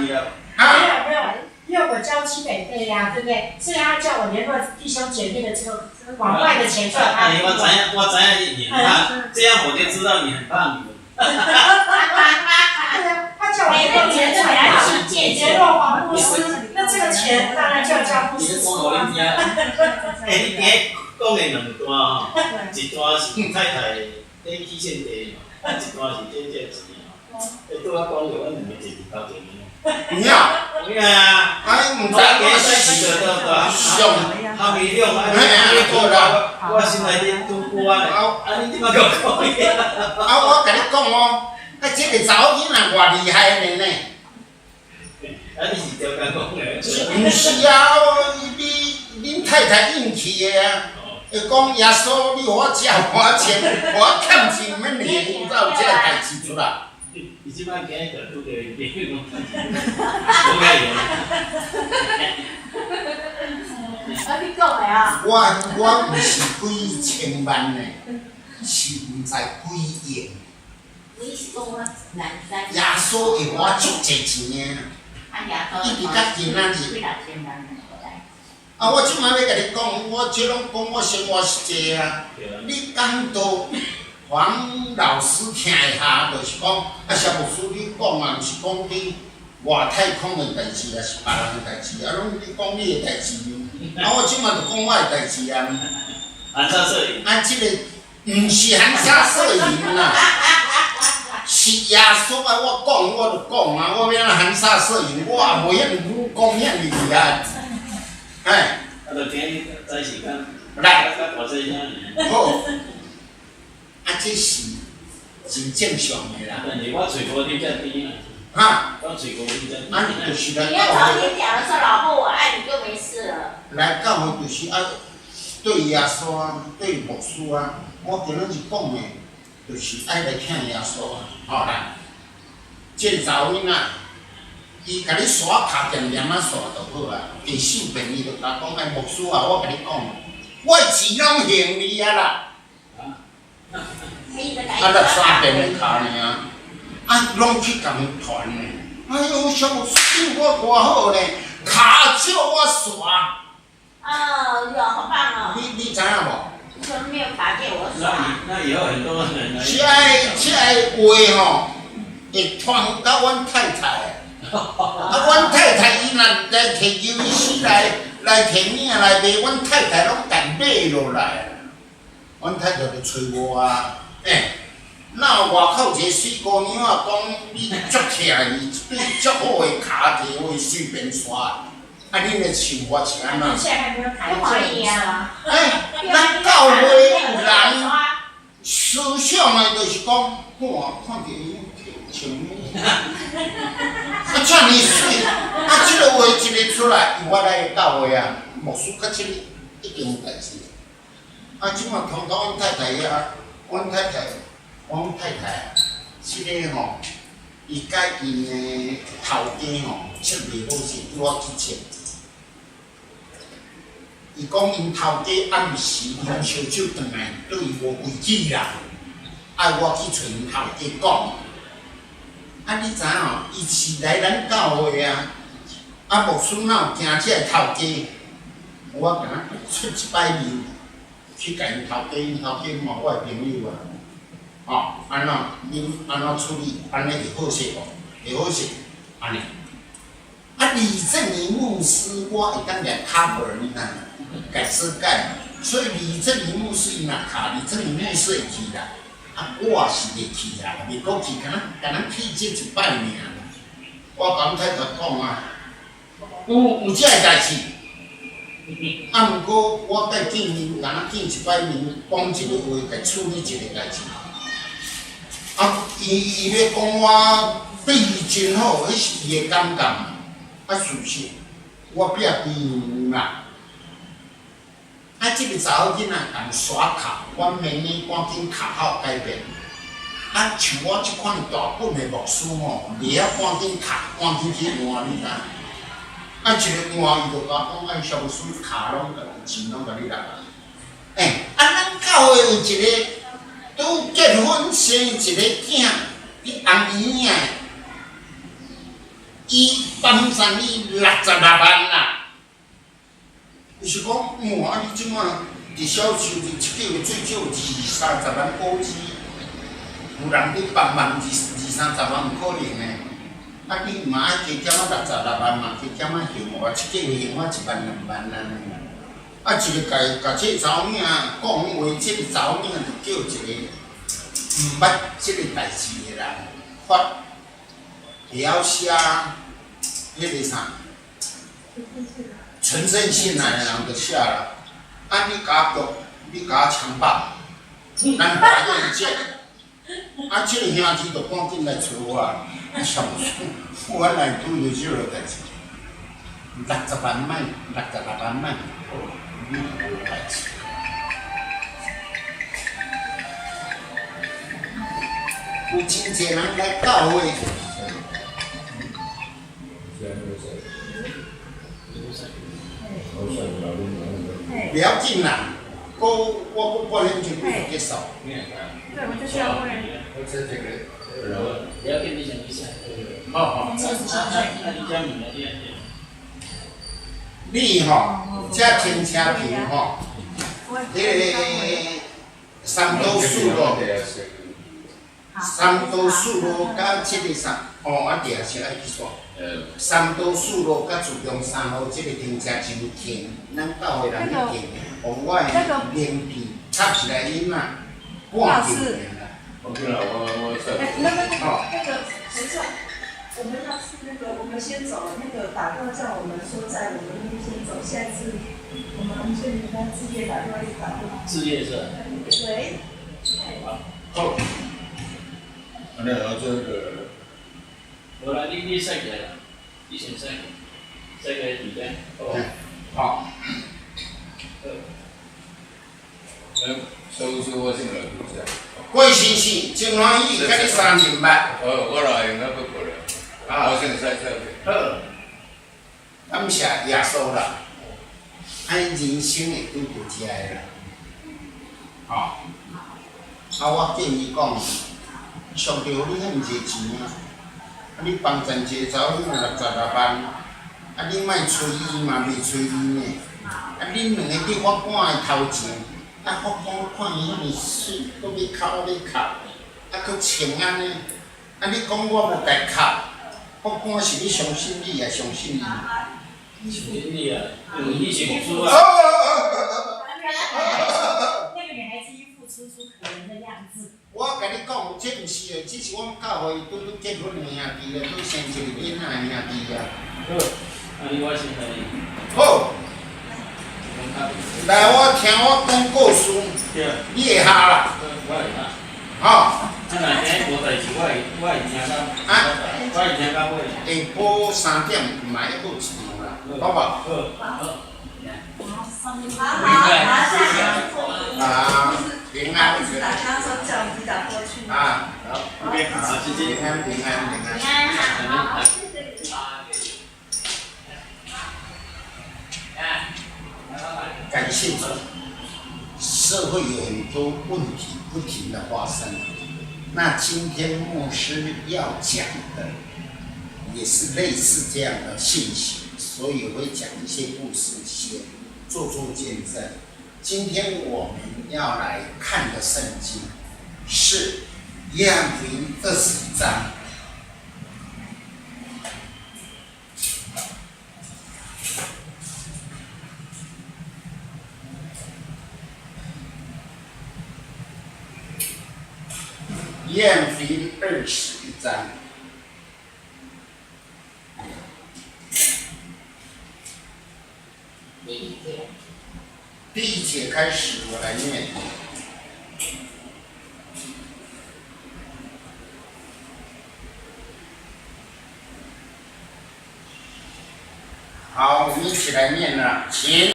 你了。啊，沒有沒有，因為我交基本費呀，對不對？所以他叫我聯絡弟兄姐妹的這個往外的錢出來。哎，我知影，我知影你很怕，這樣我就知道你很怕女人。對啊，他叫我聯絡錢出來，聯絡黃牧師，那這個錢當然就要叫牧師出啦。哎，你今日講的兩段吼，一段是太太咧去獻地嘛，啊，一段是這錢吼。欸，拄仔講著，阮兩個坐佇頭前面。有影？有影啊！哎，毋知我今日是就到上哈米兩啊，你講我心內底拄久啊，啊，你這擺閣講啊，我共你講哦，啊，這個查某囡仔偌厲害的呢。啊，你是調工講的？毋是啊，你恁太太引起的啊。會講耶穌，你予我食偌錢，我欠錢毋免還，才有這個代誌出來。伊這擺今日就拄著伊朋友講，無介意。啊，你講的啊？我毋是幾千萬呢，是毋知幾億。你是講我南山？耶穌會予我足濟錢的，一直到今仔日。啊！我這擺欲共你講，我這攏講我生活實際啊。你講到黃老師聽一下，就是講啊，蕭牧師你講啊，毋是講你外太空的代誌，抑是別人的代誌，啊，攏你講你的代誌。啊，我這擺就講我的代誌啊。含沙射影。啊，這個毋是含沙射影啦，是耶穌愛我講，我就講啊，我欲按怎含沙射影，我也無遐爾武功遐爾厲害。哎，啊，就聽你知時間。來，好。啊，這是真正常的啦。但是我喙無啉遮甜。哈？我喙無啉遮甜。啊，就是來你要早點講的時候，老婆我愛你就沒事了。來教會就是愛對耶穌啊，對牧師啊，我今仔日講的，就是愛來聽耶穌啊，吼來。這個查某囡仔，伊共你刷卡恬恬仔刷就好啊。第四遍伊就共講，哎，牧師啊，我共你講，我的錢攏還你啊啦。啊，六三遍的卡爾，啊，攏去共伊傳呢。哎喲，蕭牧師對我偌好呢，卡借我刷。哦喲，好棒哦！你知影無？你怎麼沒有卡借我刷？那以後很多人來。這個話吼，會傳到阮太太。啊，阮太太伊若來提牛屎來提物來賣，阮太太攏共買落來。阮太太就揣我啊，欸，哪有外口一個水姑娘啊，講你足疼伊，一對足好的跤蹄，予伊隨便刷。啊，恁的想法是按怎？不可以啊！欸，咱教會有人思想的，就是講，哇，看著伊穿啊，遮爾媠，啊，這個話一个出來，我來教會啊，牧師較這個一定有代誌。啊，這馬通到阮太太遐，阮太太，阮太太，這個吼，伊佮𪜶的頭家吼，測袂好勢，叫我去測。伊講𪜶頭家暗時飲燒酒轉來，對伊無規矩啦，愛我去揣𪜶頭家講。啊，你知影哦？伊是來咱教會啊，啊，牧師哪有驚這個頭家？我敢若出一擺面去共𪜶頭家，𪜶頭家嘛我的朋友啊，吼，按怎恁按怎處理？按呢會好勢無？會好勢，按呢。啊，李正明牧師，我會當來 cover 你知？共遮蓋，所以李正明牧師伊若卡，李正明牧師會去啦。啊，我是袂去啦，袂閣去，敢若敢若去這一擺爾。我共阮太太講啊，有這個代誌，啊，毋過我愛見面，敢若見一擺面，講一個話，共處理一個代誌。啊，伊欲講我對伊真好，彼是伊的感覺。啊，事實我壁對啦。啊，這個查某囡仔共刷卡，阮明年趕緊卡號改變。啊，像我這款大本的牧師吼，袂曉趕緊卡，趕緊去換，你知？啊，一個換，伊就共我講，哎，蕭牧師卡攏共錢攏共你來。欸，啊，咱教會有一個拄結婚生一個囝，佇紅醫院，伊幫贊你六十六萬啦。伊是講，哇！啊，你這馬佇銷售佇一個月最少二三十萬澳紙，有人佇幫忙二二三十萬有可能的。啊，你嘛愛加減仔六十六萬嘛，加減仔還我，一個月還我一萬兩萬按呢。啊，一个共共這个查某囝講話，這个查某囝就叫一个毋捌這个代誌的人發，會曉寫彼个啥？陳勝信來的人就寫啦，啊，你共我你共我強暴，咱法院見。啊，這個兄弟就趕緊來揣我，啥我來拄著這个代誌，六十萬賣，六十六萬賣，你無代誌。有真濟人來教會。不要緊啦，閣我閣半點鐘就結束。對，我就是要問。不要緊，你先去寫。好好。你你吼，這停車場吼，彼个三多四路，三多四路佮這个啥？哦，啊對啊，是愛去煞。三多四路佮自強三號這個停車場停，咱教會人去停，予我的名片插一個音仔，半鐘爾啦。哎，那個那個，等一下，我們要去那個，我們先走，那個打電話叫我們說在我們那邊先走，下次我們先人家置業打電話一直打過來。置業是吧？喂。好。那這個。無啦，你洗起來啦，你先洗，洗起來佇遮。好。那收收我先來拄者。郭先生，真歡喜，佮你三認捌。哦，我來用啊，閣過來。啊，我先洗手去。好，感謝耶穌啦。按人生會拄著遮个啦。吼，啊，我建議講，上帝予你遐爾濟錢啊，啊，你幫贊一个查某囝六十六萬，啊，你莫催伊嘛，袂催伊呢。啊，恁兩个佇法官的頭前，啊，法官看伊遐爾媠，閣欲哭啊欲哭，啊，閣穿按呢，啊，你講我無共哭，法官是欲相信你，抑相信伊？相信你啊，因為你是牧師啊。那個女孩子一副楚楚可憐的樣子。我共你講，這毋是的，這是阮教會拄拄結婚的兄弟啊，拄生一個囡仔的兄弟啊。好，按呢我先來。好。來，我聽我講故事，你會痂啦。我會痂。吼。啊，若今日無代誌，我會聽到。啊？我會聽到尾。下晡3點嘛還閣有一場啦，好無？好。好。好好，好，下次啊，平安。打他說叫你打過去。啊，好，好，謝謝。平安平安平安。平安，好，謝謝你。感謝主，社會有很多問題不停的發生。那今天牧師要講的，也是類似這樣的信息，所以會講一些故事，先做做見證。今天我們要來看的聖經是約翰福音21章。約翰福音21章，第一節開始，我來念。好，我們一起來念啦，請。